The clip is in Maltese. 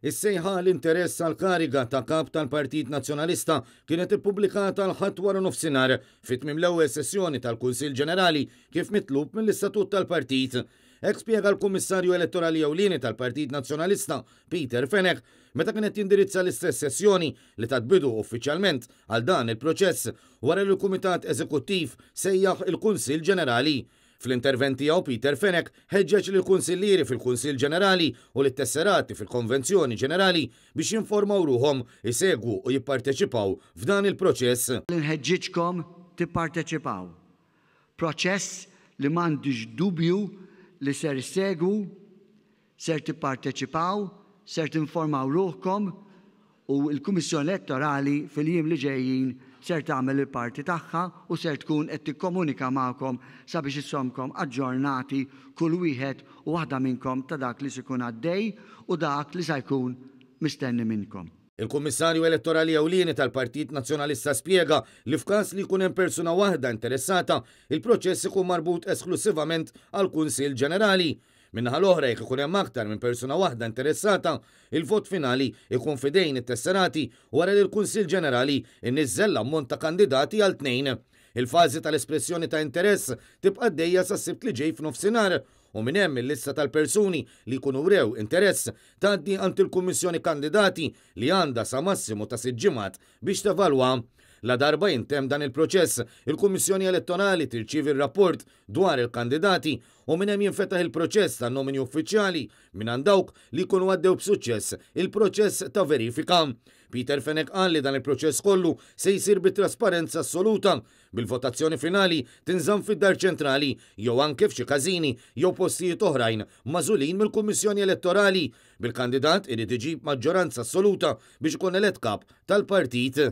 Is-sejħa għal interess għall-kariga ta' Kap tal-Partit Nazzjonalista kienet ippubblikata l-Ħadd waranofsinhar fi tmiem l-ewwel sessjoni tal-Kunsill Ġenerali kif mitlub mill-Istatut tal-Partit. Hekk spjega l-Kummissarju Elettorali Ewlieni tal-Partit Nazzjonalista, Peter Fenech, meta kien qed jindirizza l-istess sessjoni li tat bidu uffiċjalment għal dan il-proċess wara li l-Kumitat Eżekuttiv sejjaħ il-Kunsill Ġenerali. Fl-intervent tiegħu Peter Fenech ħeġġeġ lill-kunsillieri fil-Kunsill Ġenerali u lit-tesserati fil-Konvenzjoni Ġenerali biex jinformaw ruħhom, isegwu u jipparteċipaw f'dan il-proċess. Inħeġġiġkom tipparteċipaw. Proċess li m'għandix dubju li ser issegwu, ser tipparteċipaw, ser tinformaw ruħkom u l-Kummissjoni Elettorali fil-jiem li ġejjin ser tagħmel il-parti tagħha u ser tkun qed tikkomunika magħkom sabiex iżżommkom aġġornati kull wieħed u waħda minnkom ta' dak li se jkun għaddej u dak li sa jkun mistenni minnkom. Il-Kummissarju Elettorali Ewlieni tal-Partit Nazzjonalista spjega li f'każ li jkun hemm persuna waħda interessata, il-proċess ikun marbut esklussivament għall-Kunsill Ġenerali. Min-naħa l-oħra, jekk ikun hemm aktar minn persuna waħda interessata, il-vot finali jkun f'idejn it-tesserati wara li l-Kunsill Ġenerali jniżżel l-ammont ta' kandidati għal tnejn. Il-fażi tal-espressjoni ta' interess tibqa' għaddejja sas-Sibt li ġej f'nofsinhar u minn hemm il-lista tal-persuni li jkunu wrew interess tgħaddi għand il-Kummissjoni Kandidati li għandha sa massimu ta' sitt ġimgħat biex tevalwa. Ladarba jintemm dan il-proċess, il-Kummissjoni Elettorali tirċievi r-rapport dwar il-kandidati u minn hemm jinfetaħ il-proċess ta' nomini uffiċjali mingħand dawk li jkunu għaddew b'suċċess il-proċess ta' verifika. Peter Fenech qal li dan il-proċess kollu se jsir bi trasparenza assoluta, bil-votazzjoni finali tinżamm fid-Dar Ċentrali jew anke f'xi każini jew postijiet oħrajn magħżulin mill-Kummissjoni Elettorali, bil-kandidat irid iġib maġġoranza assoluta biex ikun elett kap tal-partit.